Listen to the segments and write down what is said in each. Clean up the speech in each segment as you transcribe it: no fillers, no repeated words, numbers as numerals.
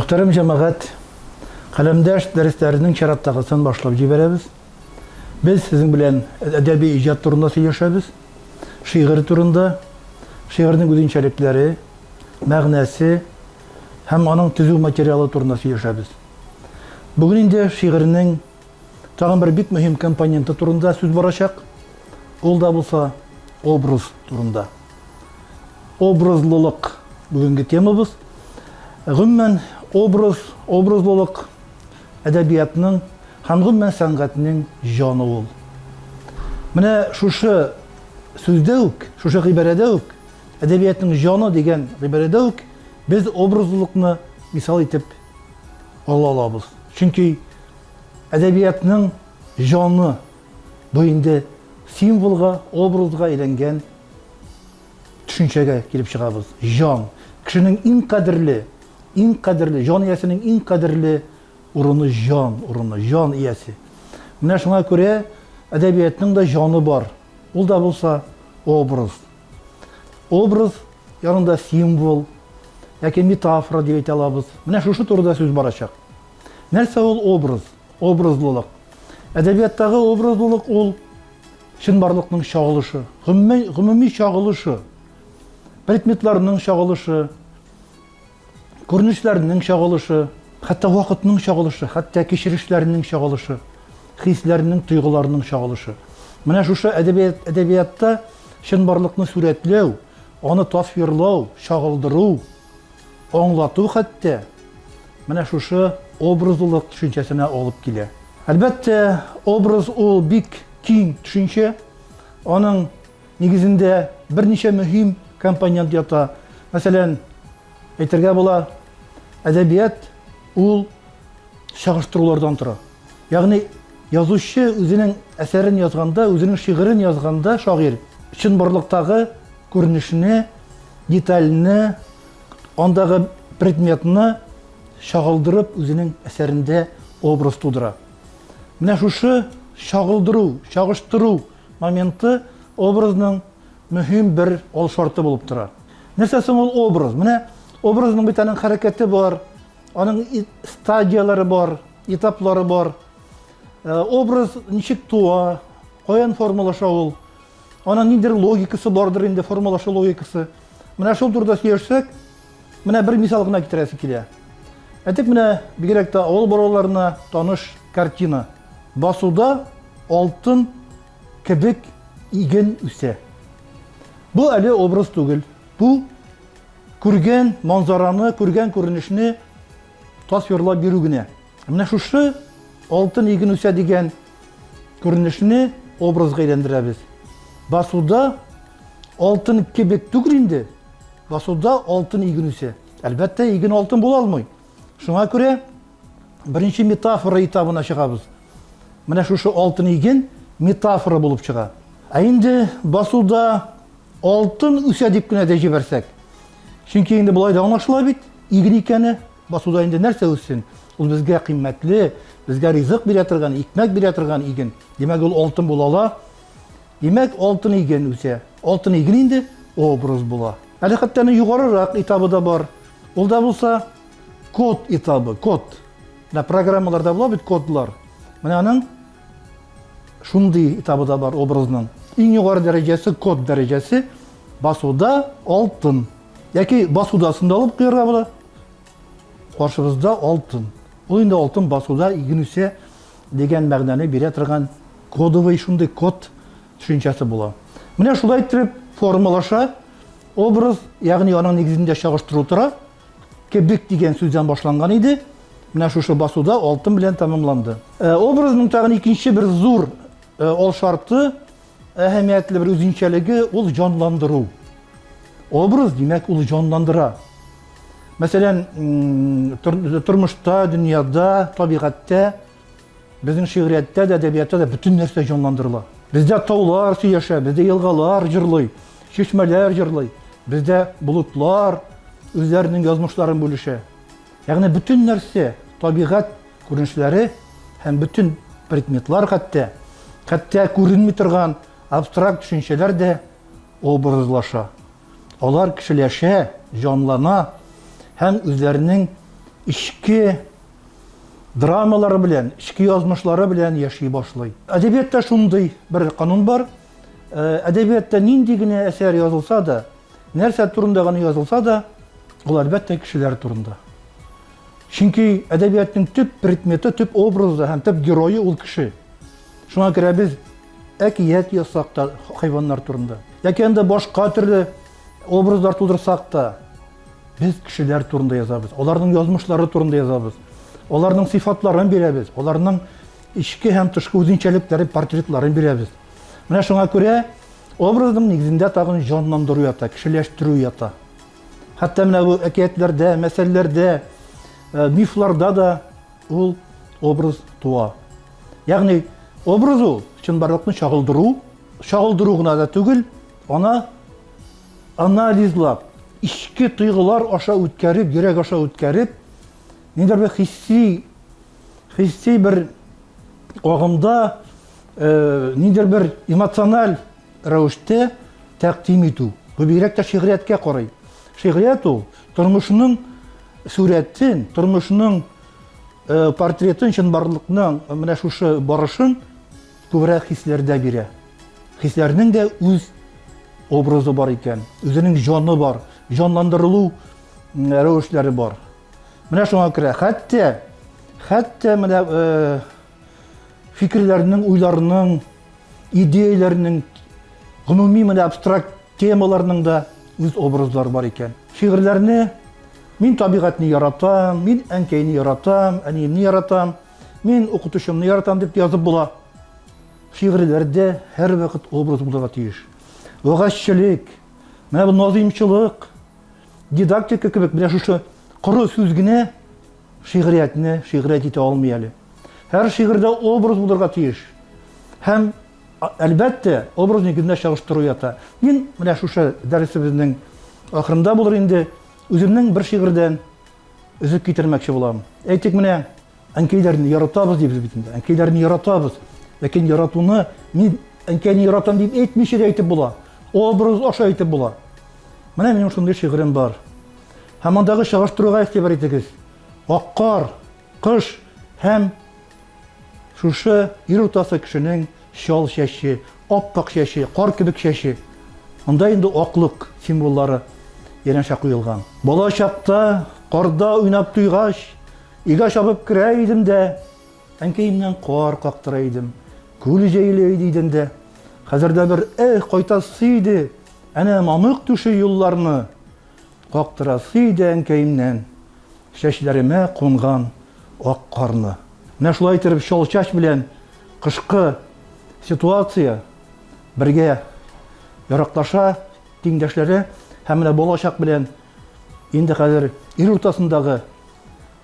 Мөхтәрәм җәмәгать, Каләмдәш дәресләренең чираттагысын башлап җибәрәбез. Без сезнең белән әдәби иҗат турында сөйләшәбез, шигырь турында, шигырьнең үзенчәлекләре, мәгънәсе һәм аның төзү материалы турында сөйләшәбез. Бүген инде шигырьнең тагын бер бик мөһим компоненты турында сүз барачак. Ул да булса образ турында. Образлылык бүгенге темабыз. Гомумән, образ, образлылык әдәбиятның һәм гомумән сәнгатьнең җаны ул. Менә шушы сүздә үк, шушы гыйбарәдә үк, әдәбиятның җаны дигән гыйбарәдә үк без образлылыкны мисал итеп ала алабыз. Чөнки әдәбиятның җаны бу инде символга, образга әйләнгән төшенчәгә килеп чыгабыз. Җан. Кешенең иң кадерле, иң кадерле, җан иясенең иң кадерле урыны җан урыны, җан иясе. Менә шуңа күрә әдәбиятның да җаны бар. Ул да булса образ. Образ янында символ яки метафора дип әйтә алабыз. Менә шушы турыда сүз барачак. Нәрсә ул образ? Образлылык. Әдәбияттагы образлылык ул чынбарлыкның чагылышы, гомуми, гомуми чагылышы, предметларның чагылышы, күренешләрнең чагылышы, хәтта вакытның чагылышы, хәтта кичерешләрнең чагылышы, хисләрнең, тойгыларның чагылышы. Менә шушы әдәбият, әдәбиятта чынбарлыкны сурәтләү, аны тасвирлау, чагылдыру, аңлату хәтта менә шушы образлылык төшенчәсенә алып килә. Әлбәттә, образ ул бик киң төшенчә. Аның нигезендә берничә мөһим компонент ята. Мәсәлән, әйтергә була, әдәбият ул чагыштырулардан тора. Ягъни язучы үзенең әсәрен язганда, үзенең шигырен язганда шагыйрь чынбарлыктагы күренешне, детальне, андагы предметны чагылдырып үзенең әсәрендә образ тудыра. Менә шушы чагылдыру, чагыштыру моменты образның мөһим бер алшарты булып тора. Нәрсә соң ул образ? Менә образның бит аның хәрәкәте бар, аның стадияләре бар, этаплары бар. Э, образ ничек туа, каян формалаша ул? Аның ниндидер логикасы бардыр инде, формалашу логикасы. Менә шул турыда сөйләшсәк, менә бер мисал гына китерәсе килә. Әйтик, менә бигрәк тә авыл балаларына таныш картина. Басуда алтын кебек иген үсә. Бу әле образ түгел. Бу күргән манзараны, күргән күренешне тасвирлап бирү генә. Менә шушы алтын иген үсә дигән күренешне образга әйләндерәбез. Басуда алтын кебек түгел инде, басуда алтын иген үсә. Әлбәттә, иген алтын була алмый. Шуңа күрә беренче метафора этабына чыгабыз. Менә шушы алтын иген метафора булып чыга. Ә инде басуда алтын үсә дип кенә дә җибәрсәк, чөнки инде болай да аңлашыла бит, иген икәне, басуда инде нәрсә үссен? Ул безгә кыйммәтле, безгә ризык бирә торган, икмәк бирә торган иген. Димәк, ул алтын була ала. Димәк, алтын иген үсә. Алтын иген инде образ була. Әле хәтта аның югарырак этабы да бар. Ул да булса код этабы, код. Менә программаларда була бит кодлар. Менә аның шундый этабы да бар образның. Иң югары дәрәҗәсе код дәрәҗәсе. Басуда алтын. Яки басудасын да алып куярга була. Каршыбызда алтын. Ул инде алтын басуда иген үсә дигән мәгънәне бирә торган кодовый шундый код төшенчәсе була. Менә шулай иттереп формалаша образ, ягъни аның нигезендә чагыштыру тора. Кебек дигән сүздән башланган иде. Менә шушы басуда алтын белән тәмамланды. Э, образның тагын икенче бер зур э, алшарты, әһәмиятле бер үзенчәлеге ул җанландыру. Образ, димәк, ул җанландыра. Мәсәлән, тормышта, дөньяда, табигатьтә, безнең шигърияттә дә, әдәбиятта да бөтен нәрсә җанландырыла. Бездә таулар сөйләшә, бездә елгалар җырлый, чишмәләр җырлый, бездә болытлар үзләренең язмышларын бүлешә. Ягъни бөтен нәрсә, табигать күренешләре һәм бөтен предметлар хәтта, хәтта күренми торган абстракт төшенчәләр дә образлаша. Алар кешеләшә, җанлана һәм үзләренең эчке драмалары белән, эчке язмышлары белән яши башлый. Әдәбиятта шундый бер канун бар. Э, әдәбиятта нинди генә әсәр язылса да, нәрсә турында гына язылса да, ул әлбәттә кешеләр турында. Чөнки әдәбиятның төп предметы, төп образы һәм төп герое ул кеше. Шуңа күрә без әкият язсак та хайваннар турында, яки анда башка төрле образлар тудырсак та, без кешеләр турында язабыз, аларның язмышлары турында язабыз, аларның сыйфатларын бирәбез, аларның эчке һәм тышкы үзенчәлекләре, портретларын бирәбез. Менә шуңа күрә образның нигезендә тагын җанландыру ята, кешеләштерү ята. Хәтта менә бу әкиятләрдә, мәсәлләрдә, э, мифларда да ул образ туа. Ягъни образ ул чынбарлыкны чагылдыру, чагылдыру гына да түгел, ана анализлап, эчке тойгылар аша үткәреп, йөрәк аша үткәреп, ниндидер бер хисси хисси бер агымда, э, ниндидер бер эмоциональ рәвештә тәкъдим итү. Бу бигрәк тә шигърияткә карый. Шигърият ул тормышның сурәтен, тормышның э, портретын, чынбарлыкның менә шушы барышын күбрәк хисләрдә бирә. Хисләрнең дә үз образы бар икән, үзенең җаны бар, җанландырылу рәвешләре бар. Менә шуңа күрә хәтта хәтта менә э, фикерләрнең, уйларның, идеяләрнең, гомуми менә абстракт темаларның да үз образлары бар икән. Шигырьләрне мин табигатьне яратам, мин әнкәйне яратам, әниемне яратам, мин укытучымны яратам дип язып була. Шигырьләрдә һәрвакыт образ булырга тиеш. Вәгазьчелек, менә бу назыймчылык, дидактика кебек менә шушы коры сүз генә шигъриятне шигърият итә алмый әле. Һәр шигырьдә образ булырга тиеш. Һәм әлбәттә, образ нигезендә чагыштыру ята. Мин менә шушы дәресебезнең ахырында булыр инде, үземнең бер шигырьдән өзек китермәкче булам. Әйтик, менә әнкәйләрне яратабыз дибез бит инде. Әнкәйләрне яратабыз. Ләкин яратуны мин әнкәйне яратам дип әйтмичә дә әйтеп була. Образ аша әйтеп була. Менә минем шундый шигырем бар. Һәм андагы чагыштыруга игътибар итегез. Ак кар, кыш һәм шушы ир уртасы кешенең чал чәче, ап-ак чәче, кар кебек чәче. Анда инде аклык символлары янәшә куелган. Бала чакта карда уйнап туйгач, өйгә чабып керә идем дә, әнкәемнән кар кактыра идем. Күл җәелә иде идәндә. Хәзер дә бер эх, кайтасы иде. Әнә мамык түше юлларны кактырасы иде әнкәемнән. Чәчләремә кунган ак карны. Менә шулай итеп чал чәч белән кышкы ситуация бергә яраклаша, тиңдәшләре һәм менә балачак белән инде хәзер ир уртасындагы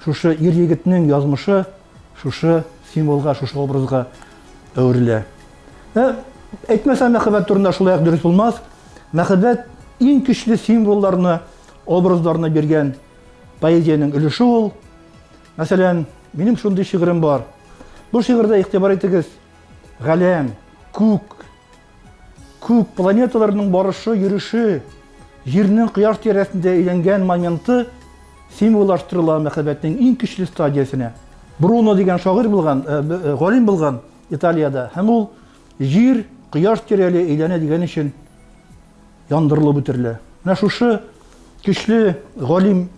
шушы ир-егетнең язмышы шушы символга, шушы образга әверелә. Ә, әйтмәсәм, мәхәббәт турында шулай ук дөрес булмас. Мәхәббәт иң көчле символларны, образларны биргән поэзиянең өлеше ул. Мәсәлән, минем шундый шигырем бар. Бу шигырьдә игътибар итегез, галәм, күк, күк планеталарның барышы, йөреше, Җирнең кояш тирәсендә әйләнгән моменты символлаштырыла мәхәббәтнең иң көчле стадиясенә. Бруно дигән шагыйрь булган, э, э, галим булган Италиядә һәм ул Җир кояш тирәли әйләнә дигән өчен яндырылып үтерелә. Менә шушы көчле галим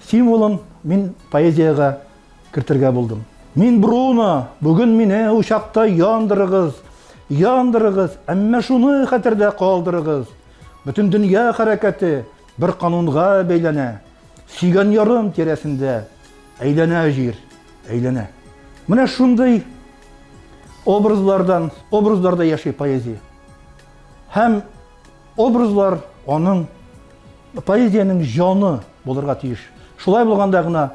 символын мин поэзиягә кертергә булдым. Мин Бруно, бүген мине учакта яндырыгыз, яндырыгыз, әмма шуны хәтердә калдырыгыз. Бөтен дөнья хәрәкәте бер канунга бәйләнә. Сөйгән ярым тирәсендә әйләнә җир, әйләнә. Менә шундый образлардан, образларда яши поэзия. Һәм образлар аның поэзиянең җаны булырга тиеш. Шулай булганда гына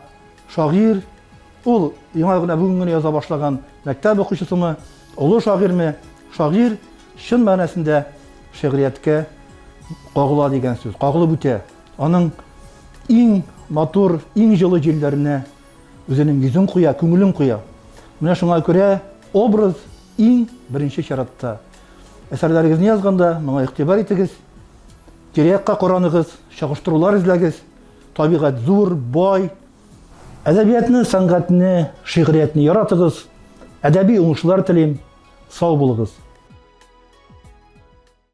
шагыйрь, ул яңа гына бүген генә яза башлаган мәктәп укучысымы, олы шагыйрьме, шагыйрь чын мәгънәсендә шигърияткә кагыла дигән сүз, кагылып үтә. Аның иң матур, иң җылы җилләренә үзенең йөзен куя, күңелен куя. Менә шуңа күрә образ иң беренче чиратта. Әсәрләрегезне язганда моңа игътибар итегез. Тирә-якка караныгыз, чагыштырулар эзләгез. Табигать зур, бай. Әдәбиятны, сәнгатьне, шигъриятне яратыгыз. Әдәби уңышлар телим. Сау булыгыз.